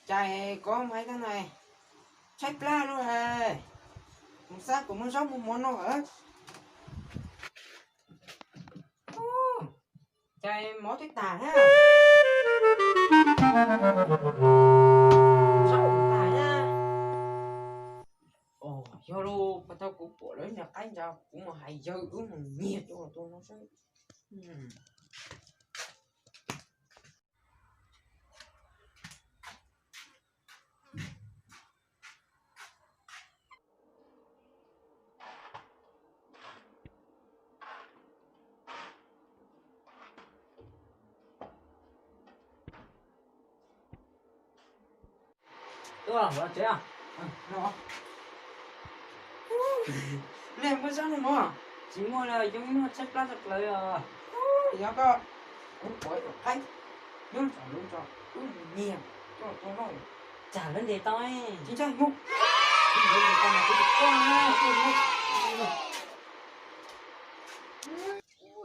Cas koj mus hais tag na, tshaib plab luaj hais. Mus xab kuv muab zaub muab mov noj hais. Cas mov twb tag thiab, zaub kuj tag thiab. Yog lawm, pas tau kuv pom lawv nram qaib ntsa kuv mus hais yawg wb mus nyiag coj los tua no seb. Nej muaj zab no mog? Tsis muaj li, yeej muaj tshaib plab tag plaws os. Yog koj, kuv pom ib tug qaib nyob tsaum lub tso, wb mus nyiag coj los tua noj. Tsam lawv ntes tau. Tsis ntshai mus.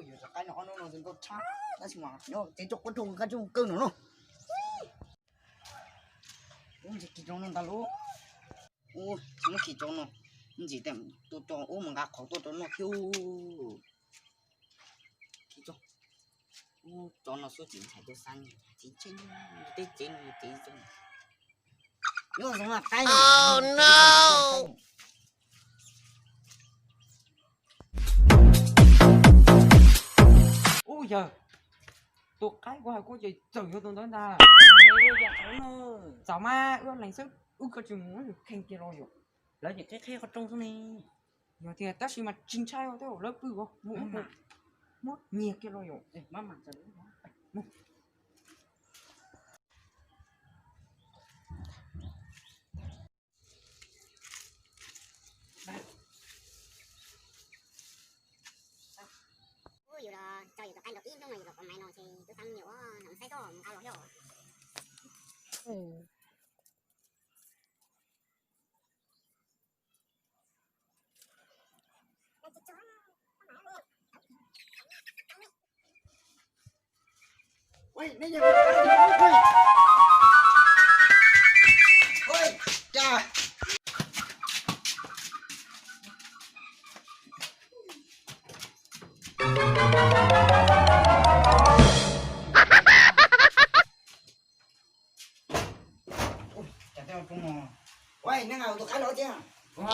Yuav rov qaib no ob hnub no nkauj tshaj, tab sis mas nyob tsev tuaj quab rau nqaj tsuj kawg no no. Ub, ntsis kis rau no ntag lauj. Ub, tsis muab kis rau no, ntsis tes tua rau ub mas nqa qhov tuaj rau noj thiab. Kis rau. Ub, cov no xub tsis ntshai tuaj xab, tsis ntshai, tej tsev no tsev zoo. Yuav zoo na qaib. Ub yawg, tus qaib kuv hais kuv ces txawm yog tus ntawd ntag. Txaus mas wb lees xwb, wb koj tsis mus kheej kiag los yom. Lawv ces qhib qhib qhov rooj xwb ne. Yog tiag tab sis mas tsis ntshai os, tej zaum lawv pw os, mus muab nyiag kiag los yom. Ub, yus los tso yus tus qaib nrog ib hnub no yus los pom maiv no ces tub xab nyuam ua nws saib txoj mus nqa los thiab. Ua, neb nqa tus qaib los thiab. Ua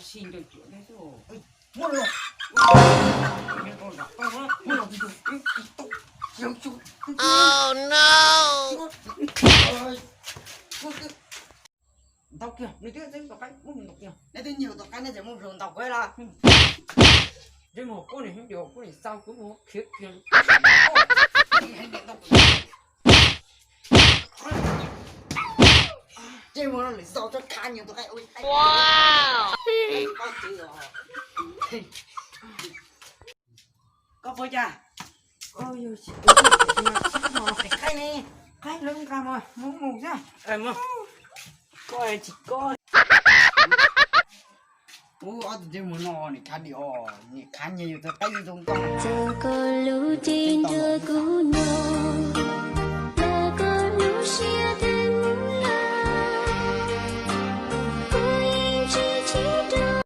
si ncaws cuam thiab xwb. Muab los. Muab los tus tus. Ntau kiag, nws twb txeeb tus qaib, muab nws ntau kiag. Neb twb nyiag tus qaib neb tseem muab nws ntau kiag los? Ntsej muag koj niam, koj niam xav kuv mus khiav kiag. Ntsej muag no lwm zaus txhob khav nyiag tus qaib ua li. Koj puas cas? Qaib ne, qaib lawv nqa mas muab mus xwb. Koj tsis koj. Ub, ob tug ntsej muag no nim khav dim os, nim khav nyiag yus tus qaib zoo zoo nkauj. Txawm koj lub cev nrog kuv nyob, los koj lub siab twb